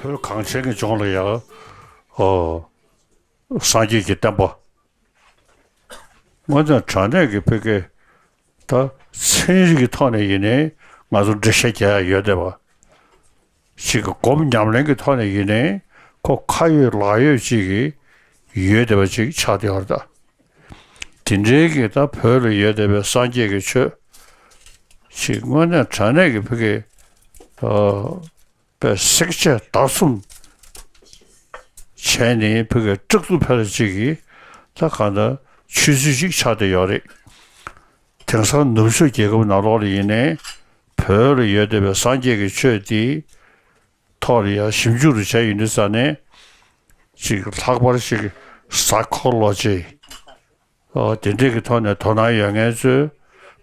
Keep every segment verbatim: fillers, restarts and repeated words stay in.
བོད་གངས་ཅན་གྱི་ལྗོངས་ལ་ཡང་ཨོ་སངས་རྒྱས་ཀྱི་བསྟན་པ། དངོས་གནས་དྲང་གནས་ཀྱི་བོད་སྐད་ད་ཚན་རིག་གི་ཐོག་ནས་ཡིན་ནའི་ང་ཚོ་འགྲེལ་བཤད་རྒྱག་ཡ་ཡོད་བསྡད་པ། ཅིག་གི་སྒོམ་ཉམས་ལེན་གྱི་ཐོག་ནས་ཡིན་ནའི་ཁོ་ཁ་ཡོད་ལག་ཡོད་ཅིག་གི་ཡོད་བསྡད་པ་ཅིག་ཆགས་བསྡད་ཡོད་རེད་ད། དེ་འདྲའི་གི་ད་བོད་ལ་ཡོད་བསྡད་པའི་སངས་རྒྱས་ཀྱི་ཆོས་ཅིག་དངོས་གནས་དྲང་གནས་ཀྱི་བོད་སྐད་ཨ། པའི་བསྲེག་བཅད་བརྡར་གསུམ་བྱས་ནས་བོད་ཀྱི་སྤྲག་ཚུགས་ཕལ་ཅིག་གིས་ད་གང་ལྟར་ཆོས་ཚུལ་ཅིག་ཆགས་བསྡད་ཡོད་རེད། དེང་སང་ནུབ་ཕྱོགས་རྒྱལ་ཁབ་ནང་ལོགས་ལ་ཡིན་ནའི་བོད་ལ་ཡོད་བསྡད་པའི་སངས་རྒྱས་ཀྱི་ཆོས་དེའི་ཐོག་ལ་ཡང་ཞིབ་འཇུག་རུ་བྱས་ཡོང་དུས་ཙ་ནས་ཅིག་ལྷག་པར་ཅིག་ས་ཁོ་ལོ་ཅི་ཨོ་དེ་འདྲས་ཀྱི་ཐོག་ནས་དོ་སྣང་ཡོད་མཁན་ཚོས་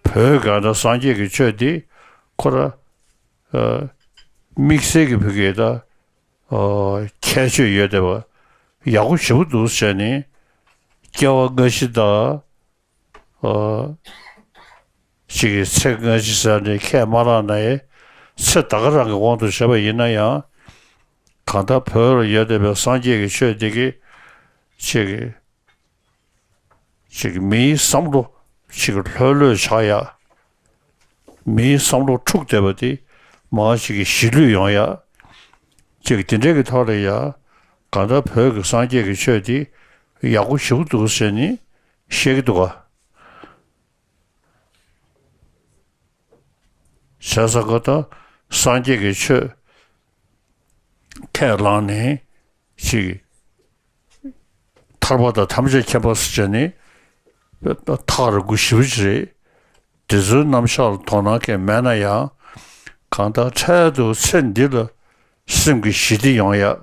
བོད་གང་ལྟར་སངས་རྒྱས་ཀྱི་ཆོས་འདི་ཁོ་ར་ཨ་དམིགས་བསལ་གྱི་བོད་སྐད་ད་ཨ་ཁྱད་ཆོས་ཡོད་བསྡད་པ་ཡག་པོ་ཞེ་པོ་འདུག་ཟེར་ནས་སྐྱེ་བ་སྔ་ཕྱི་དང་ཨ་ཅིག་གི་ཚེ་སྔ་ཕྱི་ཟེར་ནས་ཁས་མ་བླངས་ན་ཡང་ཚེ་ད་ག་རང་གི་དབང་དུ་བྱས་པ་ཡིན་ན་ཡང་གང་ལྟར་བོད་ལ་ཡོད་བསྡད་པའི་སངས་རྒྱས་ཀྱི་ཆོས་འདི་གི་ཅིག་གི་ཅིག་མིའི་བསམ་བློ་ཅིག་ལྷོད་ལྷོད་ཆགས་ཡ། མིའི་བསམ་བློ་འཁྲུག་བསྡད་པ་དེ་མར་ཅིག་གི་ཞི་ལྷོད་ཡོང་ཡ། ཅིག་དེ་འདྲས་ཀྱི་ཐོག་ལ་ཡ་གང་ལྟར་བོད་ཀྱི་སངས་རྒྱས་ཀྱི་ཆོས་དེ་ཡག་པོ་ཞེ་པོ་འདུག་ཟེར་ནས་བཤད་ཀྱི་འདུག་ག། བྱས་ཙང་ཀ་ད་སངས་རྒྱས་ཀྱི་ཆོས་ཁས་བླངས་ནས་ཅིག་ཐར་པ་དང་ཐམས་ཅད་མཁྱེན་པ་ཟེར་བྱས་ནས་ཐག་རིང་པོ་ཞེ་པོ་ཅིག་རེད། དེ་ཚོའི་རྣམ་གཞག་ལ་དོ་སྣང་གང་མེད་ན་ཡང་གང་ལྟར་འཕྲལ་དུ་ཚེ་འདི་ལ་སེམས་ཀྱི་ཞི་བདེ་ཡོང་ཡ།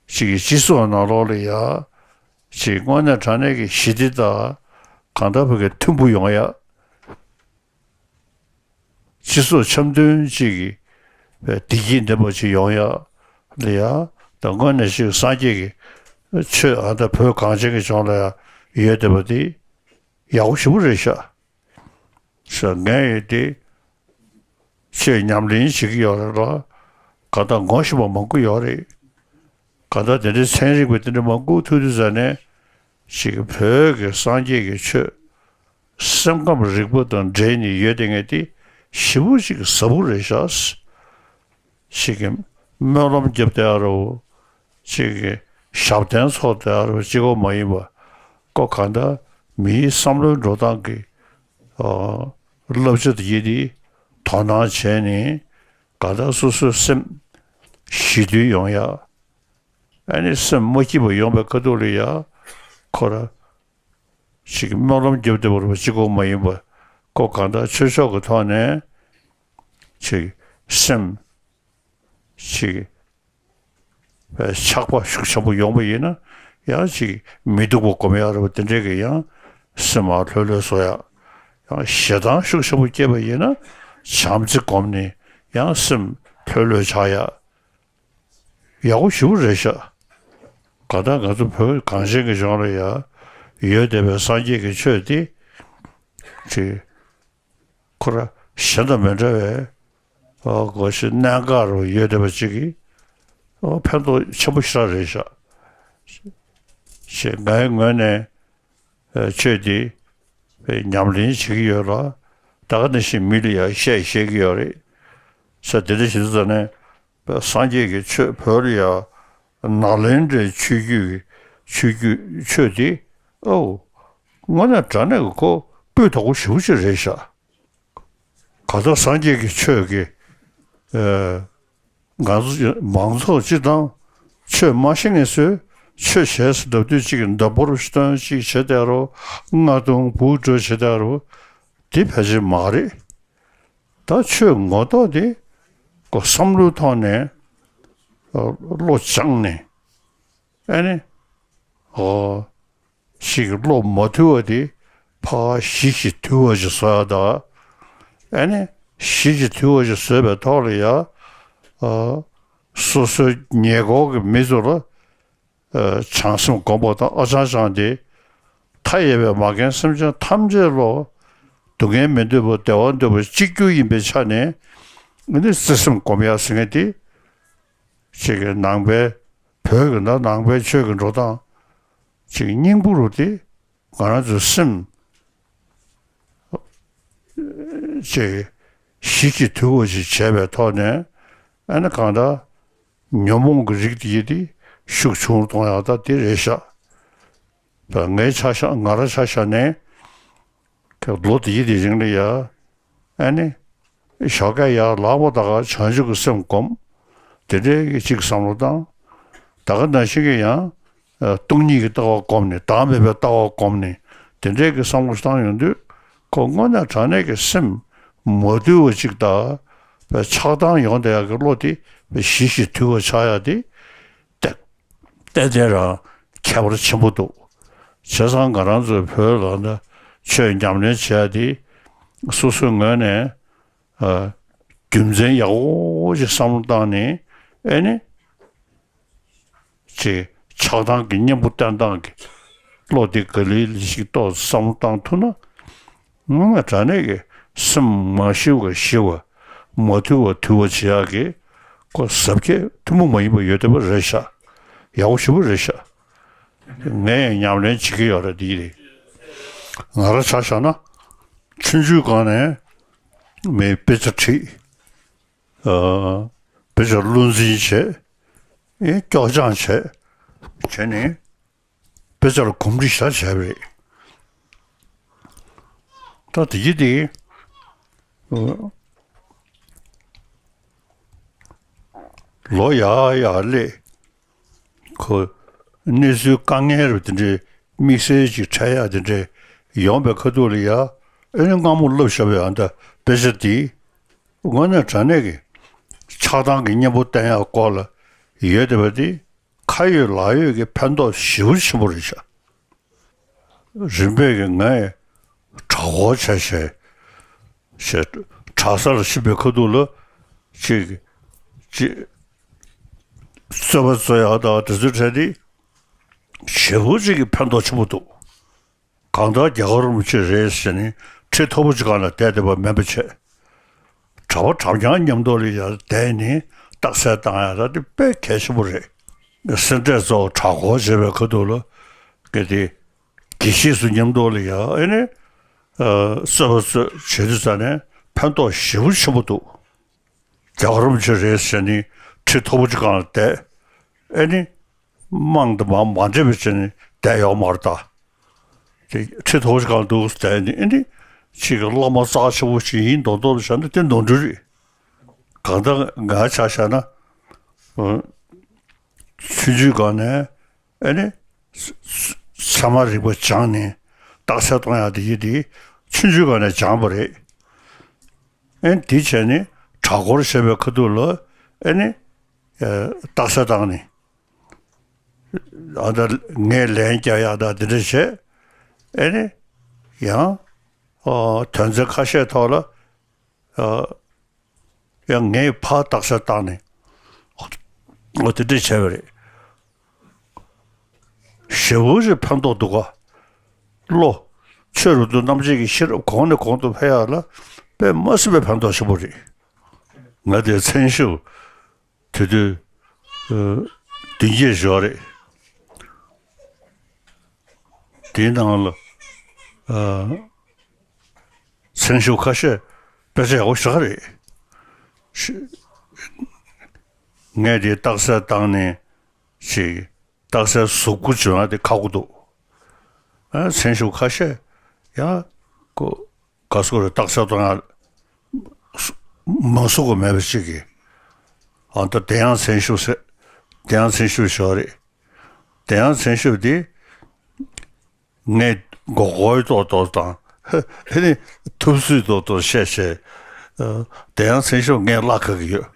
ཅིག་གི་སྤྱི་ཚོགས་ནང་ལོགས་ལ་ཡ། ཅིག་དངོས་གནས་དྲང་གནས་ཀྱི་ཞི་བདེ་དང་གང་ལྟར་བོད་ཀྱི་མཐུན་པོ་ཡོང་ཡ། སྤྱི་ཚོགས་འཆམ་མཐུན་ཅིག་གི་བདེ་སྐྱིད་ལྡན་པ་ཅིག་ཡོང་ཡ་ལ་ཡ། ད་དངོས་གནས་ཤིག་སངས་རྒྱས་ཀྱི་ཆོས་ཨ་ད་བོད་གངས་ཅན་གྱི་ལྗོངས་ལ་ཡ་ཡོད་བསྡད་པ་དེ་ཡག་པོ་ཞེ་པོ་རེད་ཤག་ཤག་ངས་ཡོད་དེ་ཆོས་ཉམས་ལེན་བྱེད་ཀྱི་ཡོད་རེད་ལ། གང་ལྟར་ངོ་ཤེས་པ་མང་པོ་ཡོད་རེད། གང་ལྟར་དེ་འདྲའི་ཚན་རིག་པ་དེ་འདྲ་མང་པོ་ཐུག་དུས་ཙ་ནས་ཅིག་བོད་ཀྱི་སངས་རྒྱས་ཀྱི་ཆོས་སེམས་ཁམས་རིག་པ་དང་འབྲེལ་ནས་ཡོད་དེ་ངས་དེ་ཞེ་པོ་ཅིག་ཟབ་པོ་རེད་ཤག་ཅིག་གི་སྨོན་ལམ་རྒྱབ་བསྡད་ཡ་རོ། ཅིག་གི་ཞབས་བརྟན་ཚོགས་བསྡད་ཡ་རོ་གཅིག་པོ་མ་ཡིན་པ་ཀོ་གང་ལྟར་མིའི་བསམ་བློའི་འགྲོ་སྟངས་ཀྱི་ཨ་བསླབ་བྱ་དེ་ཡིན་དེ་དོ་སྣང་བྱས་ནས་གང་ལྟར་སོ་སོའི་སེམས་ཞི་དུལ་ཡོང་ཡ། ཨ་ནི་སེམས་མ་སྐྱིད་པ་ཡོང་པའི་ཁ་ཐུག་ལ་ཡ་ཁོ་ར་ཅིག་སྨོན་ལམ་རྒྱབ་བསྡད་པ་རེད་པ་གཅིག་པོ་མ་ཡིན་པ་ཀོ་གང་ལྟར་ཆོས་ཕྱོགས་ཀྱི་ཐོག་ནས་ཅིག་སེམས་ཅིག་ཆགས་པ་ཤུགས་ཆེན་པོ་ཡོང་པ་ཡིན་ན་ཡང་ཅིག་མི་སྡུག་པ་སྒོམ་ཡག་རེད་པ་དེ་འདྲས་ཀྱི་ཡང་སེམས་མ་ལྷོད་ལྷོད་བཟོ་ཡག་ཡང་ཞེ་སྡང་ཤུགས་ཆེན་པོ་སྐྱེས་པ་ཡིན་ན་བྱམས་བརྩེ་སྒོམ་ནས་ཡང་སེམས་ལྷོད་ལྷོད་ཆགས་ཡག་ཡག་པོ་ཞེ་པོ་རེད་ཤག་གང་ལྟར་ང་ཚོ་བོད་གངས་ཅན་གྱི་ལྗོངས་ལ་ཡ་ཡོད་བསྡད་པའི་སངས་རྒྱས་ཀྱི་ཆོས་དེ་ཅིག་ཁོ་ར་གཞན་དང་མི་འདྲ་བའི་ཨོ་གོ་ཤེས་གནད་འགག་རུ་ཡོད་བསྡད་པ་ཅིག་གིས་ཨོ་ཕན་ཐོགས་ཆེན་པོ་ཞེ་དྲག་རེད་ཤག་ཞེས་ངའི་ངོས་ནས་ཨ་ཆོས་འདི་ཉམས་ལེན་བྱེད་ཀྱི་ཡོད་ལ་ད་ག་ནང་བཞིན་མི་ལ་ཡང་བཤད་བཤད་ཀྱི་ཡོད་རེད། ས་དེ་འདྲ་ཞིག་ཏུ་ཙ་ནས། སངས་རྒྱས་ཀྱི་ཆོས་བོད་ལ་ཡང་ནཱ་ལེནྡྲའི་ཆོས་བརྒྱུད་ཀྱི་ཆོས་བརྒྱུད་ཆོས་དེ་ཨོ་དངོས་གནས་དྲང་གནས་ཀྱི་ཁོ་སྤུས་དག་པོ་ཞེ་པོ་ཅིག་རེད་ཤག་གང་ལྟར་སངས་རྒྱས་ཀྱི་ཆོས་ཀྱི་ཨ་ང་ཚོ་མང་ཚོགས་སྤྱི་དང་ཆོས་མ་ཤེས་མཁན་ཚོས་ཆོས་བྱས་ཟེར་ལབ་དུས་གཅིག་གི་མདའ་འབོར་སྟོན་གཅིག་བྱེད་དེ་རོ་རྔ་རྡུང་འབུ་སྒྲོག་བྱེད་དེ་རོ་དེ་ཕལ་ཆེར་མ་རེད། ད་ཆོས་ངོ་ཐོག་དེ་ཀོ་བསམ་བློའི་ཐོག་ནས་ཨ་བློ་སྦྱངས་ནས་ཨ་ནི་ཨོ་ཞིག་བློ་མ་དུལ་བ་དེ་ཕར་ཞི་ཞིང་དུལ་བ་ཞིག་བཟོ་ཡ་ད་ཨ་ནི་ཞི་ཞིང་དུལ་བ་ཞིག་བཟོས་པའི་ཐོག་ལ་ཡ་ཨ་སོ་སོའི་ཉེ་འཁོར་གྱི་མི་ཚོ་ལ། བྱང་སེམས་སྒོམ་པ་དང་ཨ་ཅང་ཅང་དེ་མཐའ་ཡས་པའི་མ་རྒན་སེམས་ཅན་ཐམས་ཅད་ལོ་སྡུག་བསྔལ་མི་འདོད་པ་བདེ་བ་འདོད་པ་གཅིག་གྱུར་ཡིན་པའི་ཆ་ནས་ཨ་ནི་བརྩེ་སེམས་སྒོམ་ཡག་ཟེར་མཁན་དེ་ ཅིག་གི་ནང་པའི་བོད་ཀྱི་ན་ནང་པའི་ཆོས་ཀྱི་འགྲོ་སྟངས་ཅིག་སྙིང་པོ་རུ་དེ་ང་རང་ཚོའི་སེམས་ཅིག་གཞི་ཅིག་དུལ་བ་ཅིག་བྱས་པའི་ཐོག་ནས། ཨ་ནི་གང་ལྟར་ཉོན་མོངས་ཀྱི་རིགས་དེ་ཡི་དེ་ཤུགས་ཆུང་རུ་གཏོང་ཡག་ད་དེ་རེད་ཤག་ད་ངའི་ཆ་བཞག་ང་རང་ཆ་བཞག་ནས་ལོ་དེ་ཡི་དེ་རིང་ལ་ཡ། ཨ་ནི་ཞོགས་ཀས་ཡར་ལངས་པ་ད་ག་བྱང་ཆུབ་ཀྱི་སེམས་སྒོམ། དེ་འདྲའི་གི་ཅིག་བསམ་བློ་བཏང་། ད་ག་ནང་བཞིན་གྱི་ཡང་སྟོང་ཉིད་ཀྱི་ལྟ་བ་སྒོམ་ནས་བདག་མེད་པའི་ལྟ་བ་སྒོམ་ནས་དེ་འདྲའི་གི་བསམ་བློ་བཏང་ཡོང་དུས། ཁོ་དངོས་གནས་དྲང་གནས་ཀྱི་སེམས་མ་དུལ་བ་ཅིག་དང་། ཆགས་སྡང་ཡོང་བསྡད་ཡག་གི་བློ་དེ་ཞི་ཞིང་དུལ་བ་ཆགས་ཡག་དེ། ཏན་ཏན་རང་ཁྱད་པར་ཆེན་པོ་འདུག་བྱས་ཙང་ང་རང་ཚོའི་བོད་ལ་ན་ཆོས་ཉམས་ལེན་བྱེད་ཡ་དེ་སོ་སོའི་ངོས་ནས་ཨ་རྒྱུ་མཚན་ཡག་པོ་ཞིག་བསམ་བློ་བཏང་ནས། ཨེ་ནི་ཅིག་ཆགས་སྡང་གི་གཉེན་པོ་བསྟེན་སྟངས་ཀྱི་བློ་དེ་ག་ལེ་ལེ་ཞིག་ཏོག་ཙམ་བསམ་བློ་བཏང་ཐུབ་ན། ང་དྲང་གནས་ཀྱི་སེམས་མ་ཞི་བ་ཞི་བ། མ་དུལ་བ་དུལ་བ་བྱེད་ཡག་གི་ཁོ་གཟབ་རྒྱས་ཐུན་མོང་མ་ཡིན་པ་ཡོད་བསྡད་པ་རེད་ཤག་ཡག་པོ་ཞེ་པོ་རེད་ཤག་ངས་ཡང་ཉམས་ལེན་བྱེད་ཀྱི་ཡོད་རེད། འདི་རེད། ང་རང་ཆ་བཞག་ན་ཆུང་ཆུང་སྒང་ནས་མི་དཔེ་ཆ་ཁྲིད། ཨ་དཔེ་ཆ་བློ་འཛིན་བྱས། ཨེ་སྐྱོར་སྦྱང་བྱས། བྱས་ནས། དཔེ་ཆ་ལ་གོམས་འདྲིས་ཞེ་དྲག་བྱས་པ་རེད། ད་དེ་གི་དེ་ལོ་ཡར་ཡར་སླེབས། ཁོ་གནས་ཚུལ་དཀའ་ངལ་རུ་དེ་འདྲའི་དམིགས་བསལ་ཅིག་འཕྲད་ཡག་དེ་འདྲའི་ཡོང་པའི་ཁ་ཐུག་ལ་ཡ། ཨེ་ནི་སྔ་མོ་བསླབས་བཞག་པའི་ཨ་ད་དཔེ་ཆ་དེ་དངོས་གནས་དྲང་གནས་ཀྱི་ཆགས་སྡང་གི་གཉེན་པོ་བསྟེན་ཡག་སྐོར་ལ་ཡོད་བསྡད་པ་དེ། ཁ་ཡོད་ལག་ཡོད་ཀྱི་ཕན་ཐོགས་ཞེ་པོ་ཆེན་པོ་རེད་ཤག་རིམ་པས་ཀྱི་ངས་གྲྭ་སྐོར་བྱས་བྱས་བྱས། གྲྭ་ས་ལ་ཕྱིན་པའི་ཁ་ཐུག་ལ་ཅིག་ཅིག་རྩོད་པ་རྩོད་ཡག་དང་དེ་ཚོའི་གྲས་དེ་ཞེ་པོ་ཅིག་གི་ཕན་ཐོགས་ཆེན་པོ་འདུག་གང་ལྟར་རྒྱལ་བ་རིན་པོ་ཆེ་རེད་ཟེར་ནས་ཁྲི་མཐོ་པོ་ཅིག་སྒང་ལ་བསྡད་བསྡད་པ་མིན་པ་བྱས། གྲྭ་པ་གྲྭ་རྐྱང་མཉམ་དུ་ལ་ཡར་བསྡད་ནས་རྟགས་གསལ་བཏང་ཡག་ད་དེ་དཔེ་གལ་ཆེན་པོ་རེད། སེ་འབྲས་ཚོ་གྲྭ་སྐོར་བྱེད་པའི་ཁ་ཐུག་ལ་གལ་ཏེ་དགེ་བཤེས་ཚོ་མཉམ་དུ་ལ་ཡར་ཨེ་ནི་ཨ་རྩོད་པ་རྩོད་བྱེད་དུས་ཙ་ནས་ཕན་ཐོགས་ཞེ་པོ་ཆེན་པོ་འདུག་རྒྱལ་བ་རིན་པོ་ཆེ་རེད་ཟེར་ནས་ཁྲི་མཐོ་པོ་ཅིག་སྒང་ལ་བསྡད། ཨེ་ནི། དམངས་དང་མ་མ་འདྲེས་པའི་ཆ་ནས་བསྡད་ཡོད་མ་རེད་ད། དེ་ཁྲི་མཐོ་པོ་ཞིག་སྒང་འདུག་བསྡད་ནས་ཨེ་ནི་ཅིག་གི་བླ་མ་རྩ་ཆེ་བོ་ཞིག་ཡིན་མདོག་མདོག་ལ་བཞག་ན་དེ་ནོར་འཁྲུལ་རེད། གང་ལྟར་ང་ཆ་བཞག་ན། ཆུང་ཆུང་སྒང་ནས་ཨེ་ནི་ཚད་མ་རིག་པ་སྦྱངས་ནས་རྟགས་གསལ་གཏོང་ཡག་དེ་ཡིན་དེ་ཆུང་ཆུང་སྒང་ནས་སྦྱངས་པ་རེད། ཨེ་ནི་དེ་བྱས་ནས་གྲྭ་སྐོར་བྱས་པའི་ཁ་ཐུག་ལ་ཨེ་ནི་རྟགས་གསལ་བཏང་ནས། ཨ་ད་ངས་ལན་རྒྱག་ཡག་ད་དེ་འདྲ་བྱས། ཨེ་ནི་ཡང་ཨ་དོན་ཚན་ཁ་ཤས་ཐོག་ལ་ཨ་ཡང་ངས་ཕར་རྟགས་གསལ་བཏང་ནས་ཨོ་དེ་འདྲ་བྱས་པ་རེད། ཞེ་པོ་ཅིག་ཕན་ཐོགས་འདུག་ག་བློ་ཆོས་རབ་ཏུ་རྣམ་འབྱེད་ཀྱི་ཤེས་རབ་གོང་ནས་གོང་དུ་འཕེལ་ཡག་ལ་དཔེ་མ་སྲིད་པའི་ཕན་ཐོགས་ཆེན་པོ་རེད། ང་དེ་མཚན་ཞབས། དེ་དུས་ཨ་བདུན་བརྒྱད་ཞོག་རེད། དེའི་ནང་ལ་ཨ་མཚན་ཞབས་ཁ་ཤས་དཔེ་ཆ་ཡག་པོ་ཞེ་དྲག་རེད། ཤི་ངས་དེ་རྟགས་གསལ་བཏང་ནས་ཅིག་རྟགས་གསལ་གཟུགས་པོ་བྱུང་ཡག་དེ་ཁག་པོ་འདུག་ཨ་མཚན་ཞབས་ཁ་ཤས་ཡང་ཁོ། ག་སོ་རེ་རྟགས་གསལ་གཏོང་ཡག་མ་སུ་གོ་མེད་པ་ཞིག་གིས། ཨ་ད་དེ་ཡང་མཚན་ཞབས་ཟེར། དེ་ཡང་མཚན་ཞབས་ཞོག་རེད། དེ་ཡང་མཚན་ཞབས་དེ་ངས་མགོ་སྐོར་ཏོག་ཏོག་དང་ཨེ་ནི་ཐུབ་ཚོད་ཏོག་ཏོག་བཤད་བཤད། ཨ་དེ་ཡང་མཚན་ཞབས་ངས་བརླག་ག་གི་ཡོད།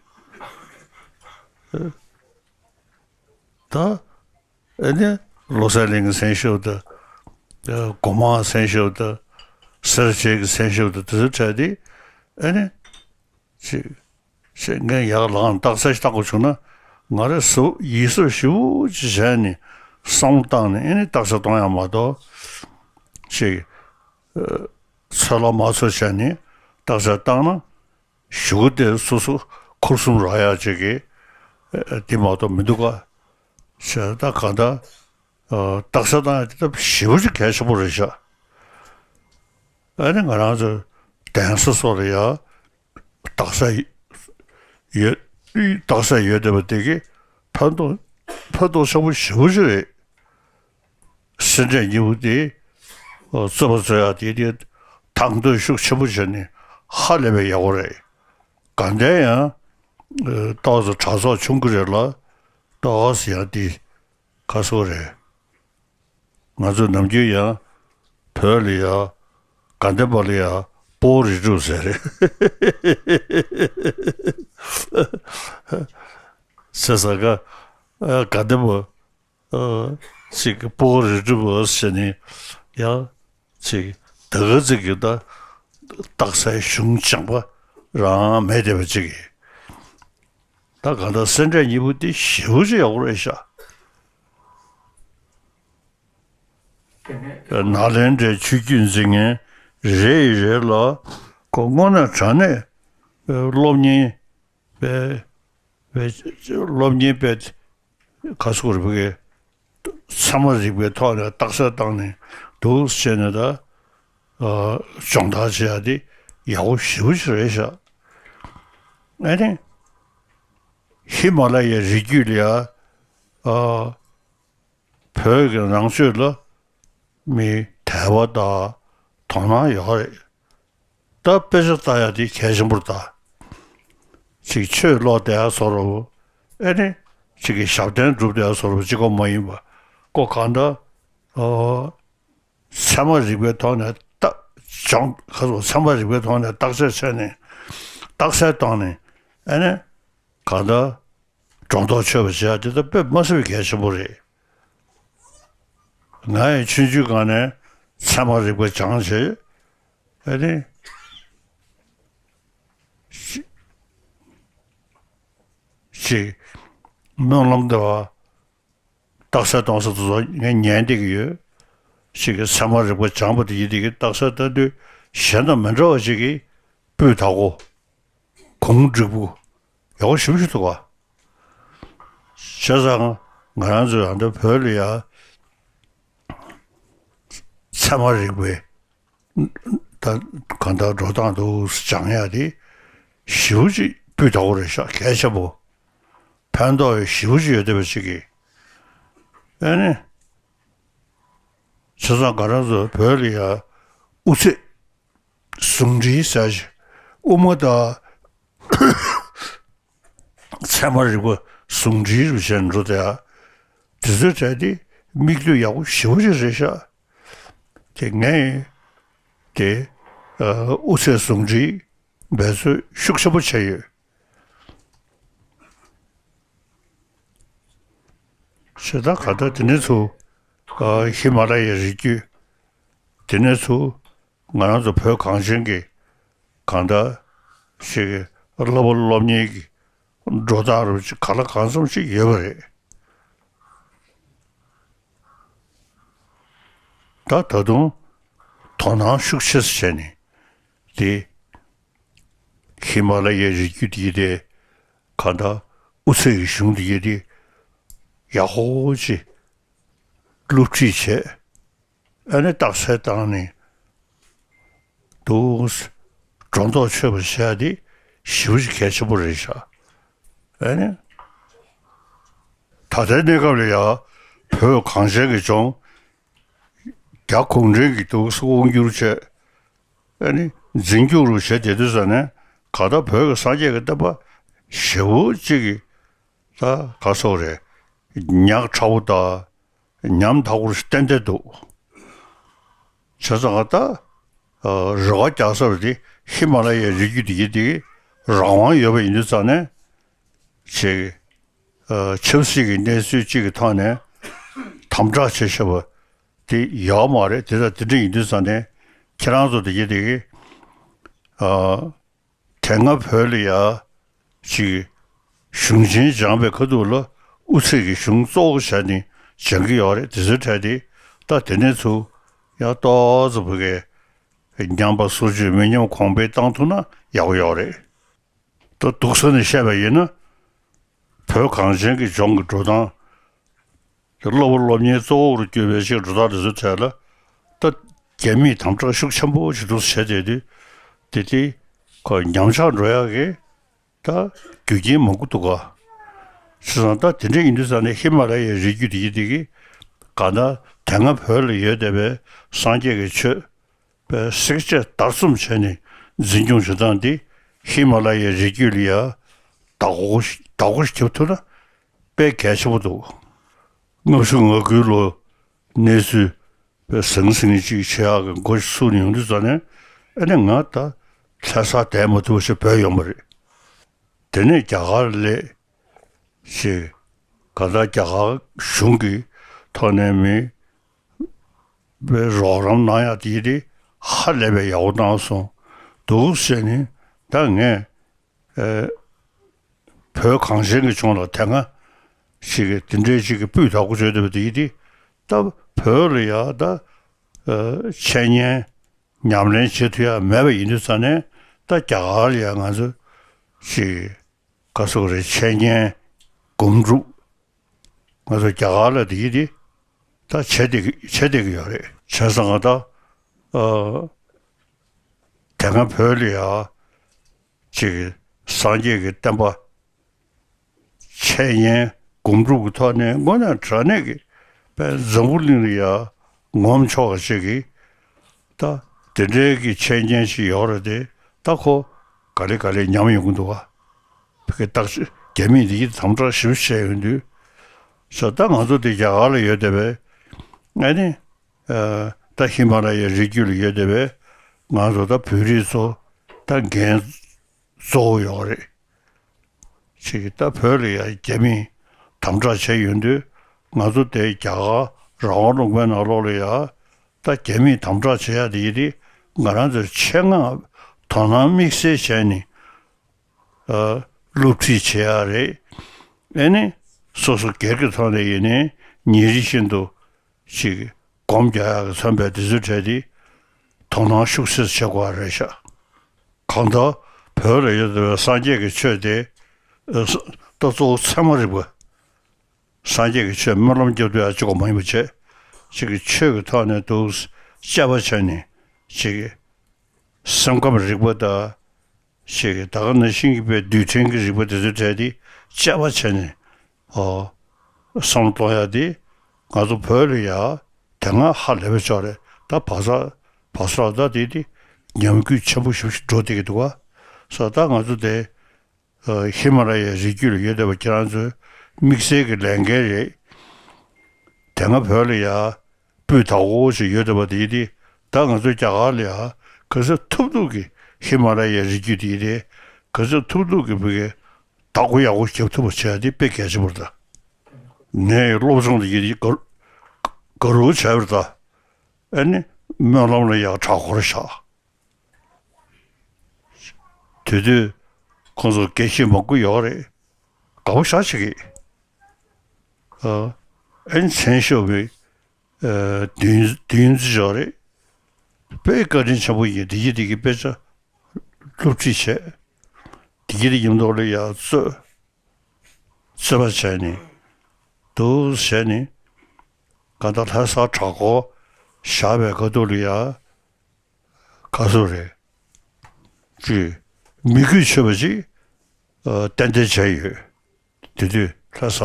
ད། ཨེ་ནི་བློ་གསལ་གླིང་གི་མཚན་ཞབས་དང་། ཨ་སྒོ་མང་མཚན་ཞབས་དང་། སེར་བྱེས་ཀྱི་མཚན་ཞབས་དང་དེ་ཚོ་འཕྲད་དེ། ཨེ་ནི་ཅིག་ཅིག་ངས་ཡག་ལངས་རྟགས་གསལ་ཞིག་བཏང་དགོས་བྱུང་ན་ང་རང་གཟབ་ཡིད་གཟབ་ཞེ་པོ་ཅིག་བྱས་ནས་བསམ་བློ་བཏང་ནས་ཨེ་ནི་རྟགས་གསལ་གཏོང་ཡག་མ་གཏོགས། ཅིག་ཨ་ཚོད་ལ་མ་ཚོད་བྱས་ནས་རྟགས་གསལ་བཏང་ན། གཞུག་གུ་དེ་སོ་སོ་འཁོར་གསུམ་རག་ཡག་ཅིག་གི་ འདི་མ་གཏོགས་མི་འདུག་ག་ཟེར། ད་གང་ལྟར་རྟགས་གསལ་བཏང་ཡ་དེ་ད་ཞེ་པོ་ཅིག་གལ་ཆེན་པོ་རེད་ཤག་ཨ་ནི་ང་རང་ཚོ་གདན་ས་སོགས་ལ་ཡ་རྟགས་གསལ་ཡོད། རྟགས་གསལ་ཡོད་བསྡད་པ་དེ་གི་ཕན་ཐོགས་ཕན་ཐོགས་ཆེན་པོ་ཞེ་པོ་ཅིག་རེད། སེ་འབྲས་གཉིས་པོ་དེ་རྩོད་པ་རྩོད་ཡག་དེ་དེ་དང་དོད་ཤུགས་ཆེན་པོ་བྱས་ནས་ཧ་ལས་པའི་ཡག་པོ་རེད། དགའ་ལྡན་ཡང་ཏོག་ཙམ་གྲྭ་ཚོགས་ཆུང་གི་རེད་ལ། ཏོག་ཙམ་ཡང་དེ་ཁ་སོ་རེད། ང་ཚོ་ནམ་རྒྱུན་ཡང་བོད་ལ་ཡ་དགའ་ལྡན་པ་ལ་ཡ་སྤོ་བོ་རིགས་དྲུག་ཟེར་རེད། ཟེར་ས་ག་དགའ་ལྡན་པ། ཨ། ཅིག་སྤོ་བོ་རིགས་དྲུག་པོ་ཟེར་ནས་ཡང་ཅིག་ད་ག་ཅིག་གི་ད་རྟགས་གསལ་གཞུང་སྦྱངས་པ་རང་མེད་བསྡད་པ་ཅིག་གིས། ད་གང་ལྟར་སེ་འབྲས་གཉིས་པོ་འདི་ཞེ་པོ་ཅིག་ཡག་པོ་རེད་ཤག་ནཱ་ལེནྡྲའི་ཆོས་བརྒྱུད་འཛིན་མཁན་རེ་ཡི་རེ་ལ་ཁོ་དངོས་གནས་དྲང་གནས་སློབ་གཉེར་པའི་པའི་སློབ་གཉེར་པའི་ག་ཟེར་དགོས་རེད། ཚད་མ་རིག་པའི་ཐོག་ནས་རྟགས་གསལ་བཏང་ནས་འདུག་ཟེར་ནས་ད་སྦྱོང་བརྡར་བྱེད་ཡ་དེ་ཡག་པོ་ཞེ་པོ་ཅིག་རེད་ཤག་ཨ་ནི་ཧི་མ་ལ་ཡའི་རི་རྒྱུད་ལ་ཡ་བོད་ཀྱི་ནང་ཆོས་ལ་མི་དད་པ་དང་དོ་སྣང་ཡོད་རེད། ད་དཔེ་ཆ་ལྟ་ཡ་དེ་གལ་ཆེན་པོ་རེད་ད། ཅིག་ཆོས་ཀློག་བསྡད་ཡ་བཟོ་འདྲ་བོ། ཨེ་ནི་ཅིག་གི་ཞབས་བརྟན་སྒྲུབ་བསྡད་ཡ་བཟོ་འདྲ་བོ་གཅིག་པོ་མ་ཡིན་པ། ཁོ་གང་ལྟར་ཨོ། ཚད་མ་རིག་པའི་ཐོག་ནས་ད་སྦྱོང་ཁ་སོ་ཚད་མ་རིག་པའི་ཐོག་ནས་བརྟག་དཔྱད་བྱས་ནས་རྟགས་གསལ་བཏང་ནས་ཨེ་ནི་གང་ལྟར། སྒྲོ་འདོགས་ཆོད་པ་བྱེད་ཡ་དེ་ད་དཔེ་མ་སྲིད་པའི་གལ་ཆེན་པོ་རེད། ང་ཡང་ཆུང་ཆུང་སྒང་ནས་ཚད་མ་རིག་པ་སྦྱངས་བྱས། ཨ་ནི་ཅིག་སྨོན་ལམ་འདྲ་བ་རྟགས་གསལ་གཏོང་ས་དེ་ཚོ་ངས་ཉན་བསྡད་ཀྱི་ཡོད། ཅིག་གི་ཚད་མ་རིག་པ་སྦྱངས་པ་དེ་ཡིན་དེ་གི་རྟགས་གསལ་ལྟ་དུས་གཞན་དང་མི་འདྲ་བ་ཅིག་གི་སྤུས་དག་པོ། གུང་འགྲིག་པོ་ཡག་པོ་ཞེ་པོ་ཞིག་འདུག་ག་བྱས་ཙང་ང་རང་ཚོ་ཡང་ད་བོད་ལ་ཡ་ཚད་མ་རིག་པའི་ད་གང་ལྟར་འགྲོ་སྟངས་འདུག་སྦྱང་ཡ་དེ་ཞེ་པོ་ཅིག་སྤུས་དག་པོ་རེད་ཤག་གལ་ཆེན་པོ། ཕན་ཐོགས་ཞེ་པོ་ཅིག་ཡོད་བསྡད་པ་ཅིག་གིས། ཨ་ནི་བྱས་ཙང་ང་རང་ཚོ་བོད་ལ་ཡ་དབུ་ཚད་ཟུང་འབྲེལ་ཟེར་ཞིག་དབུ་མ་དང་ཚད་མ་རིག་པ་ཟུང་འབྲེལ་རུ་བྱས་འགྲོ་དེ། དེ་ཚོའི་གྲས་དེ་དམིགས་ཡུལ་ཡག་པོ་ཞེ་པོ་ཅིག་རེད་ཤག་དེ་ངས་དེ་དབུ་ཚད་ཟུང་འབྲེལ་འབད་རྩོལ་ཤུགས་ཆེན་པོ་བྱས་ཡོད། བྱས་ཙང་ག་ད་དེ་ནས་ཚུར་ཧི་མ་ལ་ཡའི་རི་རྒྱུད། དེ་ནས་ཚུར་ང་རང་ཚོ་བོད་གངས་ཅན་གྱི་གང་ལྟར་ཞིག་གི་བསླབ་པ་སློབ་གཉེར་གྱི་འགྲོ་སྟངས་རུ་ཅིག་གང་ལ་གང་འཚམ་ཞིག་ཡོད་པ་རེད། ད་ད་དུང་དོ་སྣང་ཤུགས་ཆེ་ཙམ་བྱས་ནས་དེ་ཧི་མ་ལ་ཡའི་རི་རྒྱུད་དེ་དེ་གང་ལྟར་དབུ་ཚད་ཀྱི་གཞུང་དེ་དེ་ཡག་པོ་ཅིག་སློབ་ཁྲིད་བྱས། ཨ་ནི་རྟགས་གསལ་བཏང་ནས་འདུག་སྒྲོ་འདོགས་ཆོད་པ་བྱས་ཏེ་ཞེ་པོ་ཅིག་གལ་ཆེན་པོ་རེད་ཤག་ཨ་ནི་ད་ལྟའི་གནས་སྐབས་ལ་ཡ་བོད་གངས་ཅན་གྱི་ལྗོངས་རྒྱ་གུང་ཁྲན་གྱིས་འདུག་དབང་བསྒྱུར་བྱས། ཨ་ནི་འཛིན་སྐྱོང་རུ་བྱས་བསྡད་དུས་ཙ་ནས་ག་ད་བོད་ཀྱི་སངས་རྒྱས་ཀྱི་བསྟན་པ་ཞེ་པོ་ཅིག་གི་ད་ག་སོགས་རེད། ཉག་ཕྲ་བོ་དང་། ཉམ་ཐག་པོར་བསྟན་བསྡད་འདུག་བྱས་ཙང་ད་རེ་བ་རྒྱག་ས་རུ་དེ་ཧི་མ་ལ་ཡའི་རི་རྒྱུད་དེ་ཡིན་དེ་རང་དབང་ཡོད་པ་ཡིན་དུས་ཙང་ནས་ཅིག་ཆབ་སྲིད་ཀྱི་གནས་ཚུལ་གཅིག་གི་ཐོག་ནས་དམ་དྲག་བྱེད་ཤེས་པ་དེ་ཡོད་མ་རེད། དེ་ལྟར་དེ་འདྲ་ཡིན་དུས་ཙང་ནས་ཁྱེད་རང་ཚོ་དེ་ཡིན་དེ་དེ་སྔ་བོད་ལ་ཡ་ཅིག་གཞུང་ཆེན་སྦྱངས་པའི་ཁ་ཐུག་ལ་དབུ་ཚད་ཀྱི་གཞུང་གཙོ་བོ་བྱས་ནས་སྦྱང་གི་ཡོད་རེད། དེ་ཚོའི་གྲས་དེ་ད་དེ་ནས་ཚུར་ཡང་ཏོག་ཙམ་བོད་སྐད་ཉམས་པ་སོར་ཆུད་མི་ཉམས་གོང་འཕེལ་བཏང་ཐུབ་ན་ཡག་པོ་ཡོད་རེད། ད་སྡུག་ས་ནས་བཤད་པ་ཡིན་ན་ བོད་གངས་ཅན་གྱི་ལྗོངས་ཀྱི་འགྲོ་སྟངས། སློབ་བུ་སློབ་གཉེར་གཙོ་བོར་གྱུར་པའི་ཅིག་འགྲོ་སྟངས་དེ་ཚོའི་ཐད་ལ། ད་རྒྱ་མིས་དམ་དྲག་ཤུགས་ཆེན་པོ་ཞིག་འདུག་བྱས་བསྡད་དུས། དེ་དེ་ཁོ་ཉམས་ཆག་འགྲོ་ཡག་གི་ད་རྒྱུ་རྐྱེན་མང་པོ་འདུག་ག་བྱས་ཙང་ད་དེ་འདྲ་ཡིན་དུས་ཙང་ནས་ཧི་མ་ལ་ཡའི་རི་རྒྱུད་དེ་ཡི་དེ་གི་ག་ད་དེ་སྔ་བོད་ལ་ཡོད་བསྡད་པའི་སངས་རྒྱས་ཀྱི་ཆོས་པའི་བསྲེག་བཅད་བརྡར་གསུམ་བྱས་ནས་འཛིན་སྐྱོང་བྱེད་སྟངས་འདི་ཧི་མ་ལ་ཡའི་རི་རྒྱུད་ལ་ཡ་བདག་པོ་བདག་པོ་ཞིག་རྒྱབ་ཐུབ་ན་དཔེ་གལ་ཆེན་པོ་འདུག་ལྔ་བཅུ་ང་དགུའི་ལོ་གནས་ཚུལ་པའི་ཟང་ཟིང་ཅིག་བྱེད་ཡག་གི་འགོ་ཚུགས་ནས་ཡོང་དུས་ཙང་ནས། ཨ་ནི་ང་ད་ལྷ་སར་བསྡད་མ་ཐུབ་པ་ཞིག་བོད་ཡོང་བ་རེད། དེ་ནས་རྒྱ་གར་སླེབས་ཞེས། གང་ལྟར་རྒྱ་གར་གཞུང་གི་ཐོག་ནས་མི་བའི་རོགས་རམ་གནང་ཡག་དེ་དེ་ཧ་ལས་པའི་ཡག་པོ་གནང་སོང་འདུག་ཟེར་ནས། ད་ངས་ཨེ་བོད་གངས་ཅན་གྱི་ལྗོངས་ལ་དེ་སྔ་ཞིག་གི་དེ་འདྲའི་ཞིག་གི་སྤུས་དག་པོ་བྱོས་བསྡད་པ་དེ་དེ། ད་བོད་ལ་ཡ་ད་ཨེ་འཆད་ཉན་ཉམས་ལེན་བྱེད་ཐུབ་ཡག་མེད་པ་ཡིན་དུས་ཙང་ནས། ད་རྒྱ་གར་ལ་ཡ་ང་ཚོ་ཞིག་ག་སོགས་རེད། འཆད་ཉན་སྒོམ་སྒྲུབ་ང་ཚོ་རྒྱ་གར་ལ་དེ་ཡི་དེ་ད་བྱེད་བསྡད་ཀྱི་བྱེད་བསྡད་ཀྱི་ཡོད་རེད། བྱས་ཙང་ད་ཨ་དེ་སྔ་བོད་ལ་ཡ་ཅིག་སངས་རྒྱས་ཀྱི་བསྟན་པ་འཆད་ཉན་སྒོམ་སྒྲུབ་ཀྱི་ཐོག་ནས་དངོས་གནས་དྲང་གནས་ཀྱི་དཔེ་འཛམ་བུ་གླིང་ལ་ཡ་ངོམ་ཆོག་པ་ཞིག་གི་ད་དེ་འདྲའི་གི་འཆད་ཉན་ཞིག་ཡོད་རེད་དེ། ད་ཁོ་ག་ལེ་ག་ལེ་ཉམས་ཡོང་གི་འདུག་བ། ཕ་གི་བརྟག་དཔྱད་རྒྱ་མིས་འདི་དམ་དྲག་ཞིབ་བཤད་ཡོང་དུས། ས་ད་ང་ཚོ་དེ་རྒྱ་གར་ལ་ཡོད་བསྡད་པས། ཨ་ནི་ཨ་ད་ཧི་མ་ལ་ཡའི་རི་རྒྱུད་ལ་ཡོད་བསྡད་པས། ང་ཚོ་ད་བོད་རིགས་ཚོ་ད་འགན་གཙོ་བོ་ཡོད་རེད། ཅིག་ད་བོད་ལ་ཡ་རྒྱ་མིས་དམ་དྲག་བྱས་ཡོང་དུས། ང་ཚོ་དེ་རྒྱ་གར་རང་དབང་ལུང་པའི་ནང་ལོགས་ལ་ཡ་ད་རྒྱ་མིས་དམ་དྲག་བྱེད་ཡ་དེ་ཡི་དེ་ང་རང་ཚོའི་ཆེད་མངགས་དོ་སྣང་དམིགས་བསལ་བྱས་ནས་ཨ་སློབ་ཁྲིད་བྱེད་ཡ་རེད། ཨ་ནི་སོ་སོ་སྒེར་གྱི་ཐོག་ནས་ཡིན་ནའི་ཉིན་རེ་བཞིན་དུ་ཅིག་སྒོམ་རྒྱག་ཡག་གི་མཚོན་པའི་དེ་ཚོའི་གྲས་དེ་དོ་སྣང་ཤུགས་ཆེ་ཙམ་བྱེད་དགོས་པ་རེད་ཤག་གང་ལྟར་བོད་ལ་ཡོད་པའི་སངས་རྒྱས་ཀྱི་ཆོས་དེ་ཨ་ད་གཙོ་བོ་ཚད་མ་རིག་པ། སངས་རྒྱས་ཀྱི་ཆོས་སྨོན་ལམ་རྒྱབ་སྡོད་ཡ་གཅིག་པོ་མ་ཡིན་པ་བྱས། ཅིག་གི་ཆོས་ཀྱི་ཐོག་ནས་འདུག་དཔྱད་པ་བྱས་ནས་ཅིག་གི་སེམས་ཁམས་རིག་པ་དང་། ཅིག་གི་ད་ག་ནང་བཞིན་གྱི་པའི་རྡུལ་ཕྲན་གྱི་རིག་པ་དེ་ཚོའི་གྲས་དེ་དཔྱད་པ་བྱས་ནས། ཨོ། བསམ་བློ་གཏོང་ཡ་དེ་ང་ཚོ་བོད་ལ་ཡ་དེ་སྔ་ཧ་ལས་པའི་ཕྱོགས་རེད། ད་བག་ཚ་བག་ཚ་ལ་ད་དེ་དེ་ཉམས་རྒུད་ཆེན་པོ་ཞིག་འགྲོ་བསྡད་ཀྱི་འདུག་ག་ས་ད་ང་ཚོ་དེ་ཨ་ཧི་མ་ལ་ཡའི་རི་རྒྱུད་ལ་ཡོད་བསྡད་པ་ཁྱེད་རང་ཚོའི་དམིགས་བསལ་གྱི་ལས་འགན་རེད། དེ་སྔ་བོད་ལ་ཡ་སྤུས་དག་པོ་ཞིག་ཡོད་བསྡད་པ་དེ་ཡི་དེ། ད་ང་ཚོ་རྒྱ་གར་ལ་ཡ་ག་ཚོད་ཐུབ་ཐུབ་ཀྱིས་ཧི་མ་ལ་ཡའི་རི་རྒྱུད་དེ་ཡི་དེ་ག་ཚོད་ཐུབ་ཐུབ་ཀྱིས་བོད་ཀྱི་བདག་པོ་ཡག་པོ་རྒྱབ་ཐུབ་པ་བྱས་ཏེ་དཔེ་གལ་ཆེན་པོ་རེད་ད། ངས་སློབ་སྦྱོང་དེ་ཡི་དེ་དགའ་དགའ་རབ་བྱས་པ་རེད་ད། ཨ་ནི་སྨོན་ལམ་ལ་ཡ་གྲྭ་སྐོར་བཞག་དེ་དུས་ཁོང་ཚོ་དགེ་བཤེས་མང་པོ་ཡོད་རེད། དགའ་པོ་ཞེ་དྲག་བྱེད་ཀྱི། ཨ་ཨེ་མཚན་ཤོར་བའི་ཨ་བདུན་བདུན་ཙམ་ཡོད་རེད། དཔེ་བཀའ་དྲིན་ཆེན་པོ་ཡིན། དེ་གི་དེ་གི་དཔེ་ཆ་སློབ་ཁྲིད་བྱས། དེ་གི་དེ་མཉམ་དུ་ལ་ཡ་རྩོད་རྩོད་པ་བྱས་ནས་འདུག་བྱས་ནས། གང་ལྟར་ལྷ་སར་གྲྭ་སྐོར་བཞག་པའི་ཁ་ཐུག་ལ་ཡ། ག་ཚོད་རེད། ཅིག་མི་གུས་ཆོད་པ་ཅིག་ཨ་ཏན་ཏན་བྱས་ཡོད། དེ་དུས་ལྷ་ས་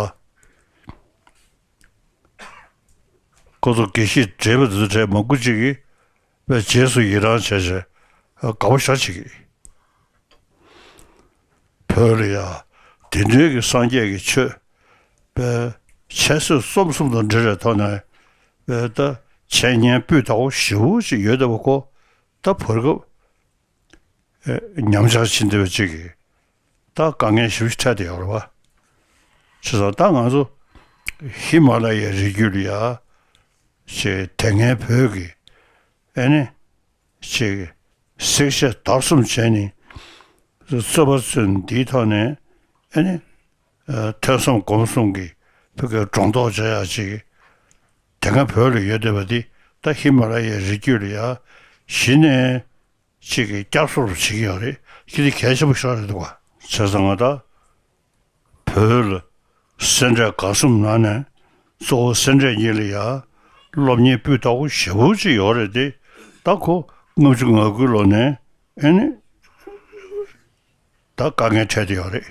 ཁོ་ཚོ་དགེ་བཤེས་བགྲེས་པ་དེ་ཚོ་གྲས་མང་པོ་ཅིག་གིས་དཔེ་རྗེས་སུ་ཡི་རང་བྱས་བྱས་ཨ་དགའ་པོ་ཞེ་དྲག་བྱེད་ཀྱི། བོད་ལ་ཡ་དེ་འདྲའི་གི་སངས་རྒྱས་ཀྱི་ཆོས་དཔེ་འཆད་རྩོད་རྩོམ་གསུམ་དང་འབྲེལ་བའི་ཐོག་ནས་དཔེ་ད་འཆད་ཉན་སྤུས་དག་པོ་ཞེ་པོ་ཅིག་ཡོད་བསྡད་པ་ཁོ། ད་བར་སྐབས་ཨེ་ཉམས་ཆག་ཕྱིན་བསྡད་པ་ཅིག་གིས་ད་དཀའ་ངལ་ཞེ་པོ་ཅིག་འཕྲད་བསྡད་ཡོད་རེད་པ། བྱས་ཙང་ད་ང་ཚོ་ཧི་མ་ལ་ཡའི་རི་རྒྱུད་ལ་ཡ་ཅིག་དེ་སྔའི་བོད་ཀྱི་ཨེ་ནི་ཅིག་བསྲེག་བཅད་བརྡར་གསུམ་བྱས་ནས་རྩོད་པ་རྩོད་ནས་འདིའི་ཐོག་ནས་ཨེ་ནི་ཨ་ཐོས་བསམ་སྒོམ་གསུམ་གྱི་བོད་ཀྱི་སྒྲོ་འདོགས་བཅད་ཡག་ཅིག་དེ་སྔ་བོད་ལ་ཡོད་བསྡད་པ་འདི་ད་ཧི་མ་ལ་ཡའི་རི་རྒྱུད་ལ་ཡ་གཞི་ནས་གཅིག་གི་བསྐྱར་གསོ་རུ་བྱེད་ཀྱི་ཡོད་རེད། ཁྱེད་ཀྱིས་གལ་ཆེན་པོ་ཤོར་རེད་འདུག་བ། བྱས་ཙང་ང་ད་བོད་ལ་ སེ་འབྲས་དགའ་གསུམ་ནང་ནས་གཙོ་བོ་སེ་འབྲས་གཉིས་ལ་ཡ་སློབ་གཉེར་སྤུས་དག་པོ་ཞེ་པོ་ཅིག་ཡོད་རེད་དེ། ད་ཁོ་ལྔ་བཅུ་ང་དགུའི་ལོ་ནས་ཨེ་ནི་ད་དཀའ་ངལ་འཕྲད་དེ་ཡོད་རེད།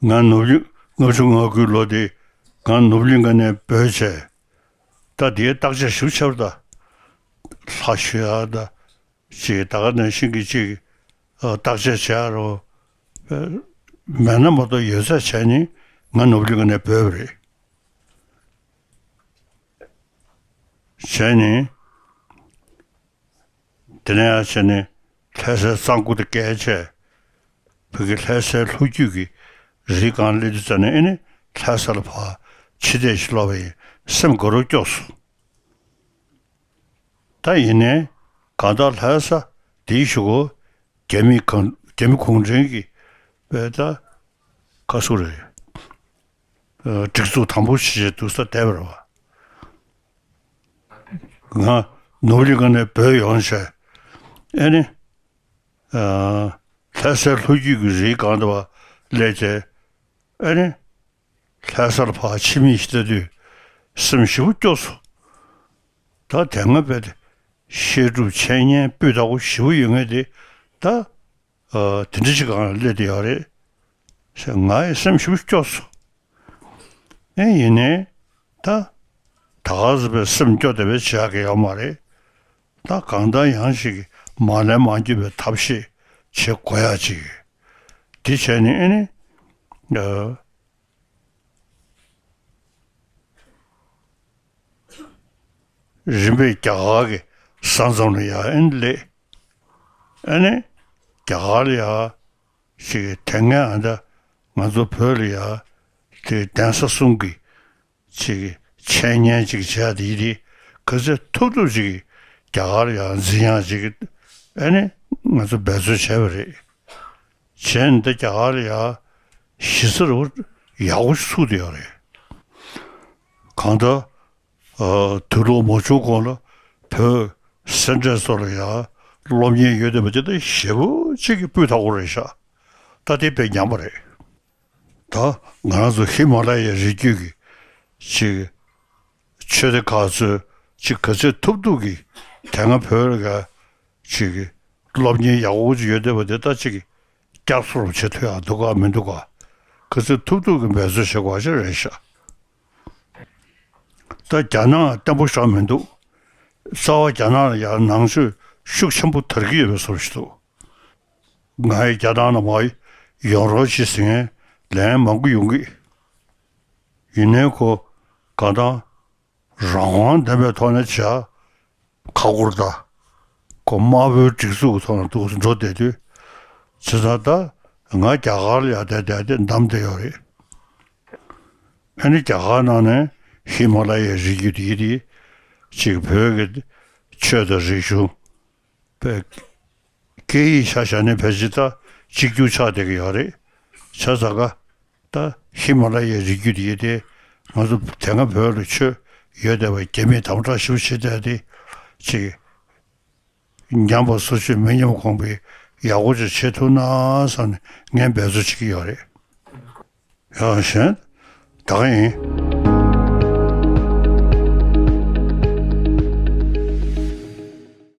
ང་ནོར་བུ་ལྔ་བཅུ་ང་དགུའི་ལོ་དེ་ང་ནོར་བུ་གླིང་ག་ནས་བྲོས་བྱས། ད་དེའི་བརྟག་དཔྱད་ཞིབ་ཆེ་བ་ད་ལྷ་ཞུ་ཡ་ད་ཅིག་ད་ག་ནང་བཞིན་གྱི་ཅིག་བརྟག་དཔྱད་བྱེད་ཡ་རོ། མེད་ན་མ་གཏོགས་ཡོད་ཚད་བྱས་ནས་ང་ནོར་བུ་གླིང་ག་ནས་བྲོས་པ་རེད། བྱས་ནས། དེ་ནས་ཡང་བྱས་ནས་ལྷ་སའི་གཙང་པོ་དེ་བརྒལ་བྱས། བོད་ཀྱི་ལྷ་སའི་ལྷོ་རྒྱུད་ཀྱི་རི་སྒང་སླེབས་དུས་ཙམ་ནས་ཨེ་ནི་ལྷ་ས་ལ་ཕར་ཕྱི་བལྟས་ཤིག་ལོག་པ་ཡིན་སེམས་དགའ་རབ་སྐྱོ་སོང་། ད་ཡིན་ནའི་གང་ལྟར་ལྷ་ས་དེའི་གཞུག་གུ་རྒྱ་མི་གང་རྒྱ་མི་གུང་ཁྲན་གྱི་བས་ད་ཁ་སུ་རེད། སྒྲིག་འཛུགས་དམ་པོ་ཞིག་བྱས་འདུག་ས་བསྡད་པ་རེད་བ། ང་ནོར་བུ་གླིང་ག་ནས་བྲོས་ཡོང་བྱས། ཨེ་ནི། ལྷ་སའི་ལྷོ་རྒྱུད་ཀྱི་རིའི་སྒང་དུ་བ་སླེབས་བྱས། ཨེ་ནི། ལྷ་ས་ལ་ཕར་ཕྱི་མིག་ཅིག་ལྟ་དུས་སེམས་ཞེ་པོ་སྐྱོ་སོང་། ད་དེ་སྔ་བས་བཤད་སྒྲུབ་འཆད་ཉན་སྤུས་དག་པོ་ཞེ་པོ་ཡོད་མཁན་དེ་ད། ཨ། དེ་འདྲ་ཞིག་སྒང་ལ་སླེབས་བསྡད་ཡོད་རེད། ང་ཡི་སེམས་ཞེ་པོ་སྐྱོ་སོང་། ཨེ་ཡིན་ནའི་ད་ད་ག་ཟེ་བའི་སེམས་སྐྱོ་བསྡད་པའི་བྱེད་ཡག་གི་ཡོད་མ་རེད། ད་གང་ལྟར་ཡང་ཞིག་མ་ལན་མ་འགྱུར་བའི་ཐབས་ཤེས་བྱེད་དགོས་ཡག་ཅིག་དེ་བྱས་ནས་ཨེ་ནི། ཨ། རིམ་པས་རྒྱ་གར་གྱི་ས་མཚམས་ལ་ཡ་ཨེ་ནི་སླེབས། ཨེ་ནི་རྒྱ་གར་ལ་ཡ་ཞིག་དེ་སྔ་ཨ་ད་ང་ཚོ་བོད་ལ་ཡ་དེ་གདན་ས་གསུམ་གྱི་ཅིག་འཆད་ཉན་ཅིག་བྱས་དེ་ཡི་དེ་ག་ཚོད་ཐུབ་ཐུབ་ཅིག་རྒྱ་གར་ལ་ཡ་འཛིན་ཡག་ཅིག་ཨེ་ནི་ང་ཚོ་འབད་རྩོལ་བྱས་པ་རེད། བྱས་ནས་ད་རྒྱ་གར་ལ་ཡ་གཞི་རྩ་རུ་ཡག་པོ་ཞིག་ཚུགས་བསྡད་ཡོད་རེད། གང་ལྟར། ཨ། དུས་ལོག་མ་བྱུང་གོང་ལ་བོད་སེ་འབྲས་ཚོ་ལ་ཡ་སློབ་གཉེར་ཡོད་བསྡད་པ་དེ་ད་ཞེ་པོ་ཅིག་གི་སྤུས་དག་པོ་རེད་ཤག་ད་དེ་དཔེ་ཉམས་པ་རེད། ད་ང་རང་ཚོ་ཧི་མ་ལ་ཡའི་རི་རྒྱུད་ཀྱི་ཅིག་ཆོས་སྡེ་ཁག་ཚོས་ཅིག་ག་ཚོད་ཐུབ་ཐུབ་ཀྱིས་དེ་སྔ་བོད་ལ་ཅིག་སློབ་གཉེར་ཡག་པོ་ཅིག་ཡོད་བསྡད་པ་དེ་ད་ཅིག་བསྐྱར་གསོ་བྱེད་ཐུབ་ཡག་འདུག་ག་མི་འདུག་ག་ག་ཚོད་ཐུབ་ཐུབ་ཀྱིས་འབད་རྩོལ་བྱེད་དགོས་པ་ཞིག་རེད་ཤག་ད་རྒྱ་ནག་བརྟན་པོ་ཞིག་མི་འདུག་རྩ་བ་རྒྱ་ནག་ལ་ཡང་ནང་ཆོས་ཤུགས་ཆེན་པོ་དར་གྱི་ཡོད་པའི་བཟོ་ཞིག་འདུག་ང་ཡི་རྒྱ་ནག་ནང་མར་ཡོང་རོགས་བྱེད་ཟེར་མཁན་ལན་མང་པོ་ཡོང་གི། ཡིན་ནའི་ཁོ་གང་ལྟར་རང་དབང་ལྡན་པའི་ཐོག་ནས་བྱ་ཁ་སྐོར་ད། ཁོ་དམར་པོའི་སྒྲིག་འཛུགས་ཐོག་ནས་འདུག་འགྲོ་བསྡད་དུས། བྱས་ཙང་ད་ང་རྒྱ་གར་ལ་ཡར་བསྡད་བསྡད་དེ་བདམས་བསྡད་ཡོད་རེད། ཨ་ནི་རྒྱ་གར་ནང་ནས་ཧི་མ་ལ་ཡའི་རི་རྒྱུད་དེ་དེ་ཅིག་བོད་ཀྱི་ཆོས་དང་རིག་གཞུང་པའི་སྐད་ཡིག་ཆ་བཞག་ནས་ཕལ་ཆེར་ད་གཅིག་གྱུར་ཆགས་བསྡད་ཀྱི་ཡོད་རེད། བྱས་ཙང་ཀ་ད་ཧི་མ་ལ་ཡའི་རི་རྒྱུད་དེ་དེ་ང་ཚོ་དེ་སྔ་བོད་ལ་ཆོས་ཡོད་བསྡད་པ་རྒྱ་མིས་དམ་དྲག་ཞེ་པོ་བྱེད་བསྡད་དེ་ཅིག་ཉམས་པ་སོར་ཆུད་མི་ཉམས་གོང་འཕེལ་ཡག་པོ་ཅིག་བྱེད་ཐུབ་ན་བསམ་ནས་ངས་འབད་རྩོལ་བྱེད་ཀྱི་ཡོད་རེད། ཡང་གཞན་ད་ག་ཡིན།